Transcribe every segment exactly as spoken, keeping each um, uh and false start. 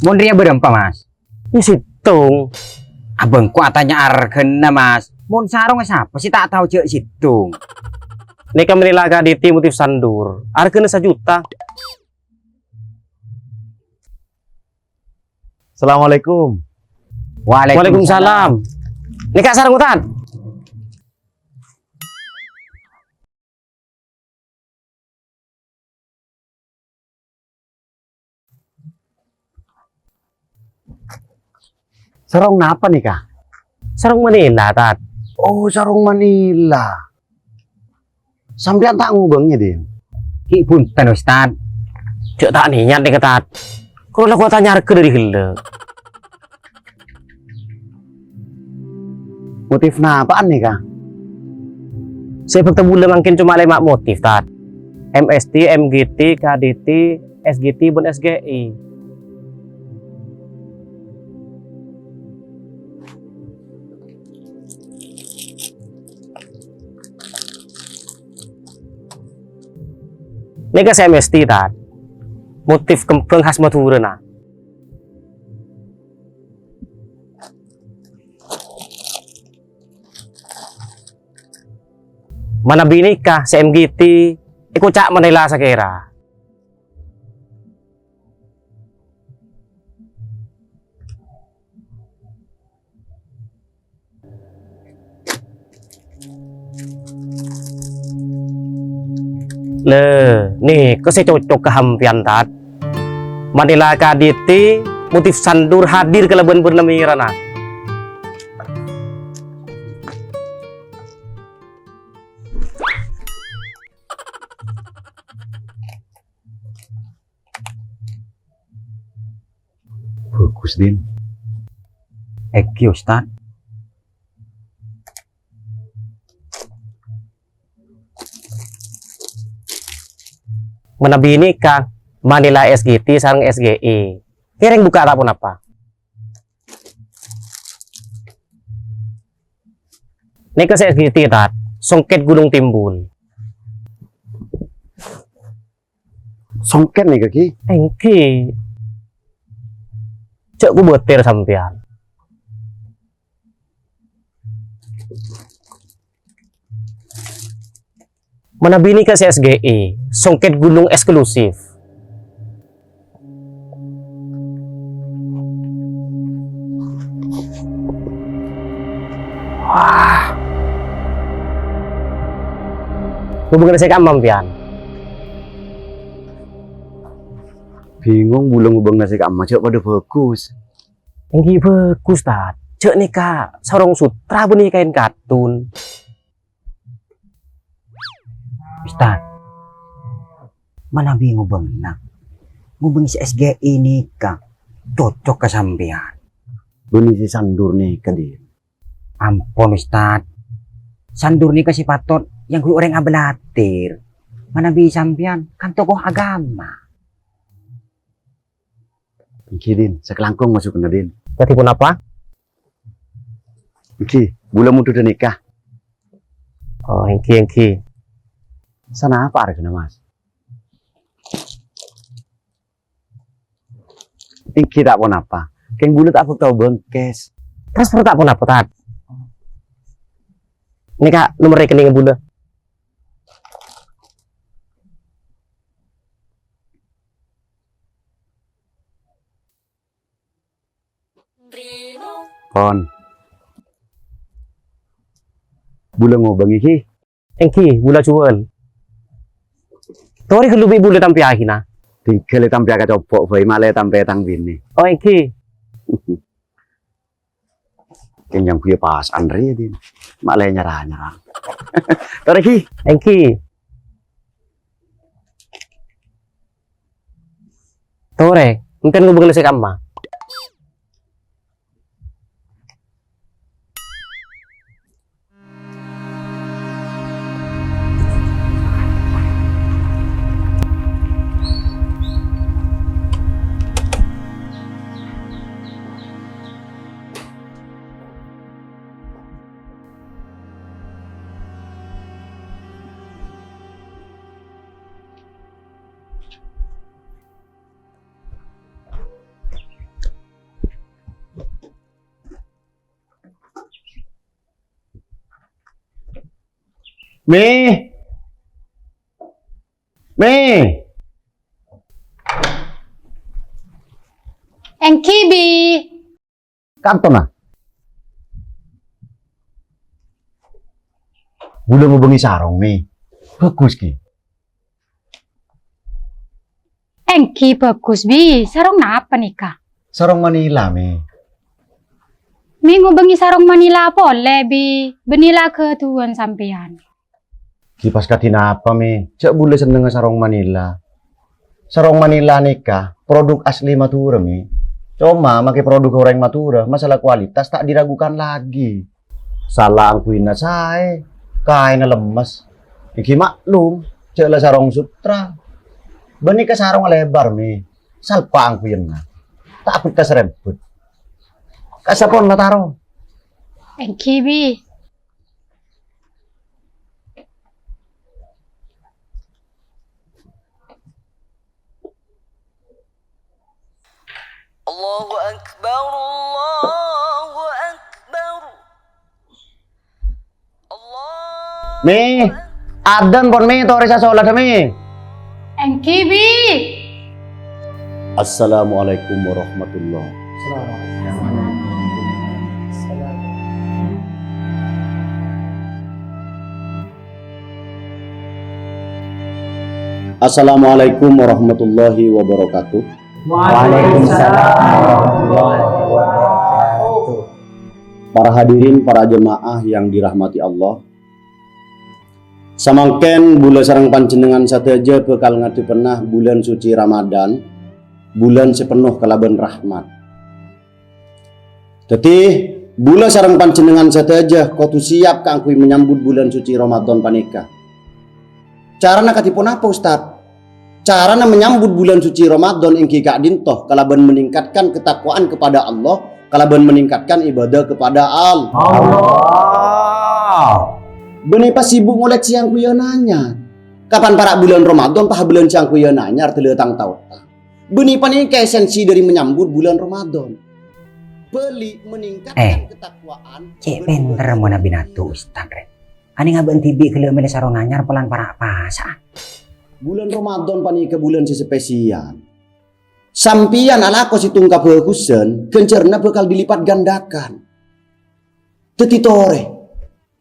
Mon rèya bârâmpa, Mas? Yâ, sèttong. Abâ' engko' atanya arghâna, Mas. Mon sarongnga sapa sè ta' tao jhâ' sèttong? Nèka Manila K D T motif sandur. Arghâna sajuta. Assalamualaikum. Waalaikumsalam. Waalaikumsalam. Nèka sarong, Tan. Sarong napa nèka? Sarong Manila, Tat. Oh, sarong Manila. Sampèyan ta' ngobângè, Din? Ghi' bhunten, Ustad. Jhâ' ta' nèyat nèka, Tat. Kaulâ la kok tanya arghâ dâri ghellâ'. Motif napa'an nèka? Sè èbhâkta bulâ mangkèn coma lèma' motif, Tat. M S T, M G T, K D T, S G T, bân S G I. Nèka sè M S T, Tat. Motif kembhâng khas Madhurâna. Manabi nèka sè M G T, èkoca' Manila sakèra. Lè, nèka sè cocok ka sampèyan, Tat. Manila K D T, motif sandur hadir kalabân bârna mèrana. Bhâghus, Din. Èngghi, Ustad. Manabi nèka, Manila S G T sareng S G I. Kèrèng bukka' ta' ponapa. Nèka sè S G T, Tat. Songkèt Gunung Timbul. Songkèt nèka, Ki? Èngghi. Jhâ' kobâtèr sampèyan. Manabi nèka sè S G I, songkèt gunung eksklusif. Wah. Ngobângana sè kamma, sampèyan? Bingung bulâ ngobângana sè kamma, jhâ' padâ bhâghus. Èngghi bhâghus, Tad. Jhâ' nèka sarong sutra bânnè kaèn katun. Ustad, manabi ngobângana, ngobâng sè S G I nèka cocok ka sampèyan. Bânnè sè sandur nèka, Din. Ampon, Ustad. Sandur nèka sè patot èangghuy orèng abâlâtèr. Manabi sampèyan kan tokoh agama. Èngghi, Din. Sakalangkong maksudna, Din. Kadhi ponapa? Èngghi, bulâ mondhudhâ nèka. Oh, èngghi, èngghi. Sanapa arghâna, Mas? Èngghi ta' ponapa. Kèng bulâ ta' bâkto bângkès. Terros pèra' ta' ponapa, Tad? Nèka nomer rekening bulâ. Pon. Bulâ ngobângè, Ki. Èngghi, bulâ juwâl. Torè ghâllu bi' bulâ tampèyaghina. Tinggal tampèya ka cobo' bhâi, malè tampè tang binè. Oh, èngghi. Kèng èangghuy pas anrè, Din. Malè nyara-nyara. Torè, Ki. Èngghi. Torè, enten ngobângana sè kamma. Mi. Mi. Èngghi, Bi. Kantona. Bulâ ngobângè sarong, Mi. Bhâghus, ghi. Èngghi bhâghus, Bi. Sarong napa nèka? Sarong Manila, Mi. Mi ngobângè sarong Manila polè, Bi. Bânnè la ghâdhuwân sampèyan. Ghi pas kadhi napa, Mi? Jhâ' bulâ sennengnga sarong Manila. Sarong Manila nèka produk asli Madhurâ, Mi. Coma makè produk orèng Madhurâ, masalah kualitas ta' diragukan lagi. Sala angghuina saè, kaènna lemmes. Èngghi maklum, jhâ' la sarong sutra. Bânnè ka sarong lèbâr, Mi. Salpa angghuina. Ta' abhâkta sarembhât. Ka saponna taro? Èngghi, Bi. Allahu Akbar, Allahu Akbar. Allahu Mi, adzan pon, Mi, torè sasolatta, Mi. Èngghi, Bi. Assalamualaikum warahmatullah. Assalamualaikum warahmatullahi wabarakatuh. Waalaikumsalam warahmatullahi wabarakatuh. Para hadirin, para jemaah yang dirahmati Allah. Samangkèn bulâ sareng panjhennengngan sadhâjâ bhâkal ngadhebbhâna bulân suci Ramadan, bulân sè penno kalabân rahmat. Dhâddhi, bulâ sareng panjhennengngan sadhâjâ kodhu siap kaangghuy manyambut bulân suci Ramadan panèka. Carana kadhi ponapa, Ustaz? Carana manyambut bulân suci Ramadan èngghi ka'dinto kalabân meningkatkan ketakwaan kepada Allah, kalabân meningkatkan ibadah kepada Allah. Allah. Bânnè pas sibuk ngolèk sè angghuyan anyar. Kapan para' bulân Ramadan, pas bulân sè angghuyan anyar, dâlâ tang taotta. Bânnè panèka esensi dhâri manyambut bulân Ramadan. Bâli meningkatkan Eh, ketakwaan, cè' pènter mon abinadu Ustaz, rè. Anèng abâ'na dhibi' ghellâ' mellè sarong anyar polana para' pasa'an. Bulân Ramadan panèka bulân sè spesial. Sampèyan alako sèttong kabhâghusân, ghânjhârânna bhâkal dilipat gandakan. Dhâddhi torè,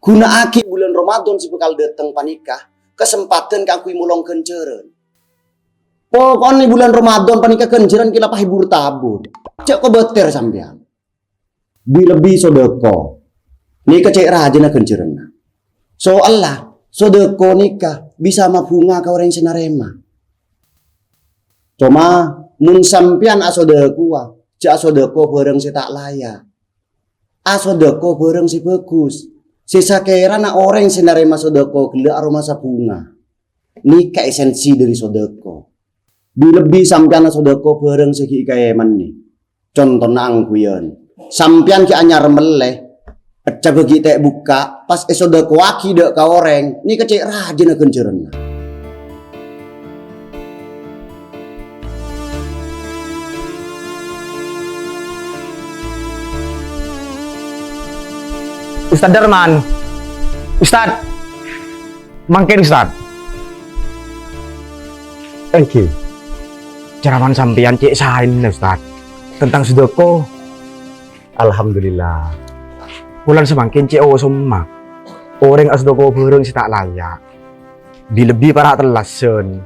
ghuna'aghi bulân Ramadan sè bhâkal dâteng panèka kasempadhân kaangghuy molong ghânjhârân. Poko'na bulân Ramadan panèka ghânjhârân kè la pahèbur tabur. Jhâ' kobâtèr sampèyan. Bi-, lebbi sodako. Nèka cè' rajâna ghânjhârânna. Soalla, sodako nèka bisa mabhunga ka orèng sè narèma. Coma, mon sampèyan asodakowa, jhâ' asodako bhârâng sè ta' laya'. Asodako bhârâng sè bhâghus, sè sakèrana orèng sè narèma sodako ghellâ' aromasa bhunga. Nèka esensi dhâri sodako. Bi-, lebbi sampèyan asodako bhârâng sè ghi' èkaèmennè. Contona angghuyan, sampèyan ghi' anyar mellè, pecca bâgi' ta' bukka', pas èsodakowaghi dâ' ka orèng, nèka cè' rajâna ghânjhârânna. Ustadz Darman. Ustadz. Mangkèn, Ustadz. Èngghi. Ceramah sampèyan cè' saèna, Ustadz. Tentang sodako. Alhamdulillah. Bulân samangkèn cè' osomma. Orèng asodako bhârâng sè ta' laya'. Bi-, lebbi para' tellasan.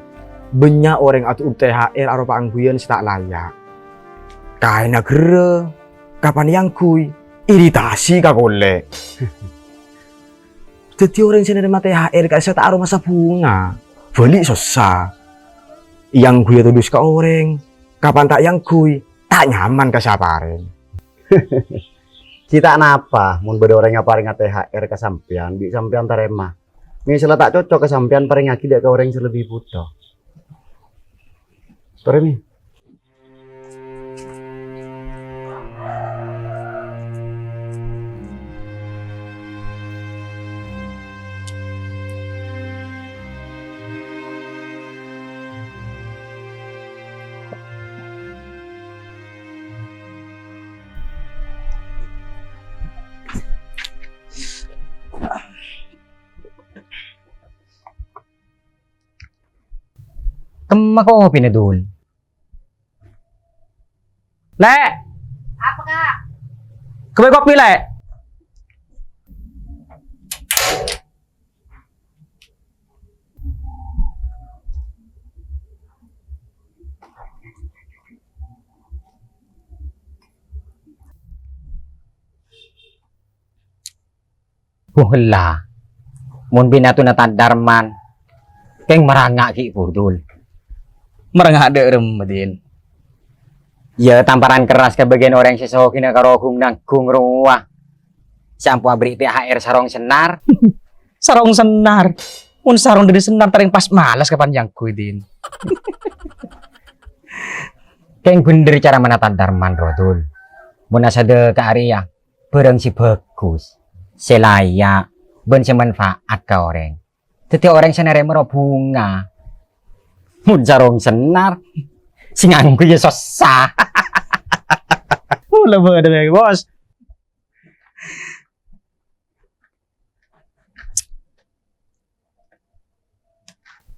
Bânnya' orèng adu'ur T H R aropa angghuyan sè ta' laya'. Kaènna gherrâ, kapan èangghuy, iritasi ka kolè'. Dhâddhi orèng sè narèma T H R ka'issa' ta' aromasa bhunga, bâli' sossa. Èangghuy todus ka orèng, kapan ta' èangghuy, ta' nyaman ka sè aparèng. Ghi' ta' napa, mon bâdâ orèng aparènga T H R ka sampèyan, bi' sampèyan tarèma. Mèsalla ta' cocok ka sampèyan, parèngaghi dâ' ka orèng sè lebbi bhuto. Torè, Mi. Temma kopina, Dul. Lè'. Apa, Kak? Ghâbây kopi, Lè'. Buh ella. Mon binatuna Tan Darman, kèng maranga' ghi' budul. Maranga' dâ' remma, Din? Iyâ, tamparan kerras ka bâgiyân orèng sè sogina karo gung-nanggung rowa. Sè ampo aberri' T H R sarong sennar. Sarong sennar? Mon sarong dâri sennar, tarèng pas males kapan nyangguy, Din. Kèng bhender cara manata Darman, ro, Dul. Mon asadhâka arèya, bhârâng sè bhâghus, sè laya', bân sè manfaat ka orèng. Dhâddhi orèng sè narèma ro bhunga. Mon sarong sennar, sè ngangguy ya sossa. Mula bâdâ lagi, Bos.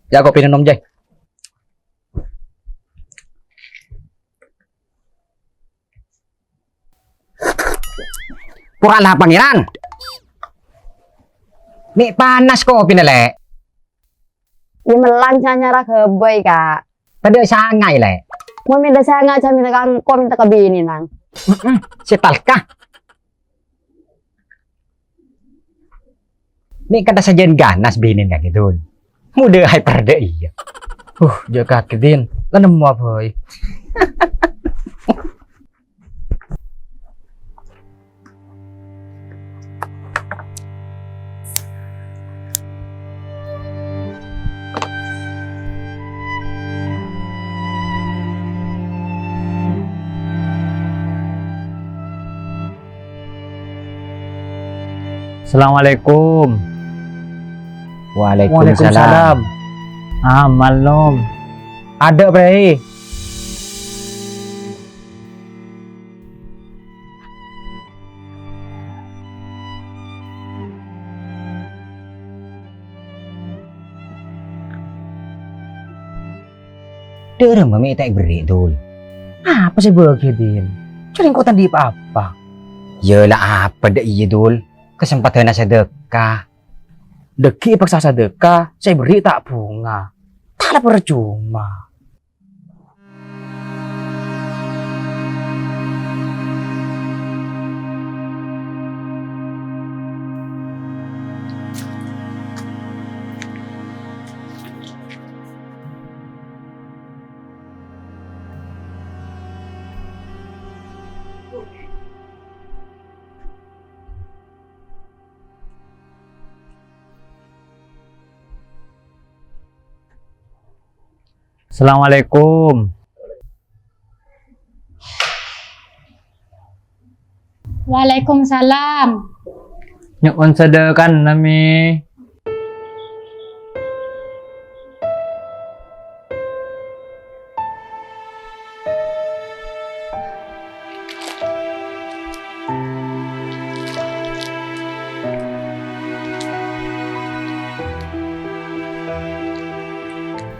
Ya, kopi nènom, Jay. Pora la, Pangèran. Mè' panas kopina, Lè'. Iyâ, mellang sanyara ghâbây, Kak. Tadâ' sanga', Lè'. Mon mènta sanga', jhâ' mènta ka engko', mènta ka binèna. Heeh, sè talka. Mè' kantha sajân ganas binèn kakè, Dul. Modâ hyper dâ' iyâ. Uh, jhâ' kakè, Din. La nemmo bhâi. Assalamualaikum. Waalaikumsalam. Waalaikumsalam. Amal, Nom. Adâ', Bray. Dâremma mè' ta' èberri', Dul? Apa sè bâgi, Din? Jhâ' rèng ko' ta' andi' pa-apa. Yâ la apa dâ' iyâ, Dul? Kasempadhânna sadâkah. Dâgghi' èpaksa sadâkah, sè èberri' ta' bhunga. Ta' la parcoma. Assalamualaikum. Waalaikumsalam. Nyo'on sadâkana, Mè.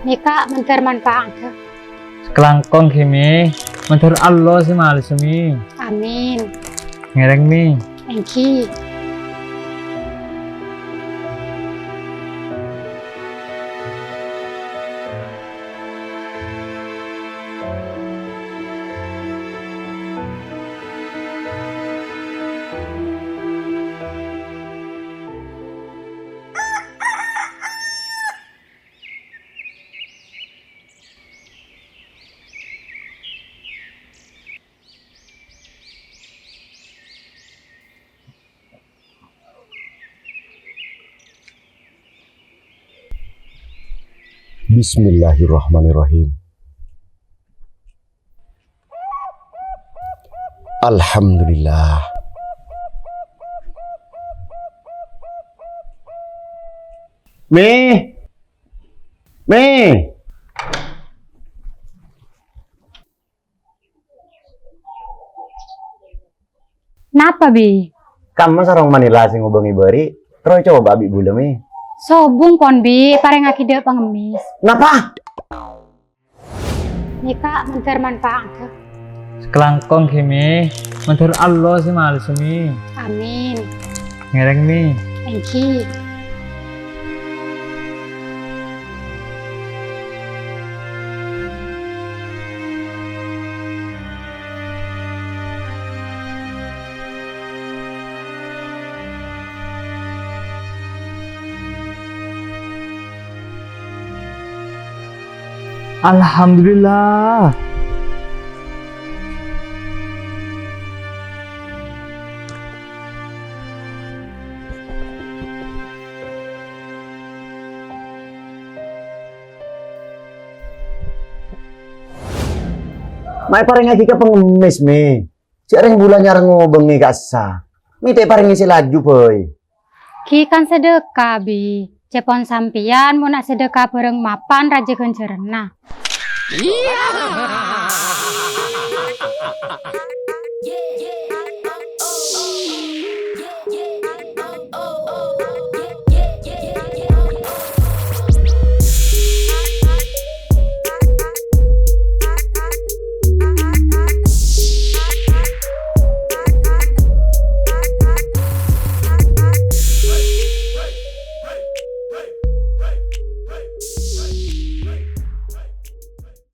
Nèka mandhâr manfaat. Sakalangkong ghi, Mè. Mandhâr Allah sè malès, Mè. Amin. Ngèrèng, Mè. Èngghi. Bismillahirrahmanirrahim. Alhamdulillah. Mè. Mè. Napa, Bi? Kamma sarong Manila sè ngobângè bâri', terro ècoba bi' bulâ, Mè. Sobung pon, Bi, parèngaghi dâ' pangemmès. Napa? Nèka mandhâr manfaat. Sakalangkong, Ghi, Mi. Mandhâr Allah sè malès, Mi. Amin. Ngèrèng, Mi. Èngghi. Alhamdulillah. Ma' èparèngngaghi ka pangemmès, Mi. Jhâ' rèng bulâ nyarè ngobângè ka'issa'. Mi' ta' èparèngè sè laju, bhâi. Ghi kan sedekah, Bi. Cè' pon sampèyan mon asedekah bhâreng mapan rajâ ghânjhârânna.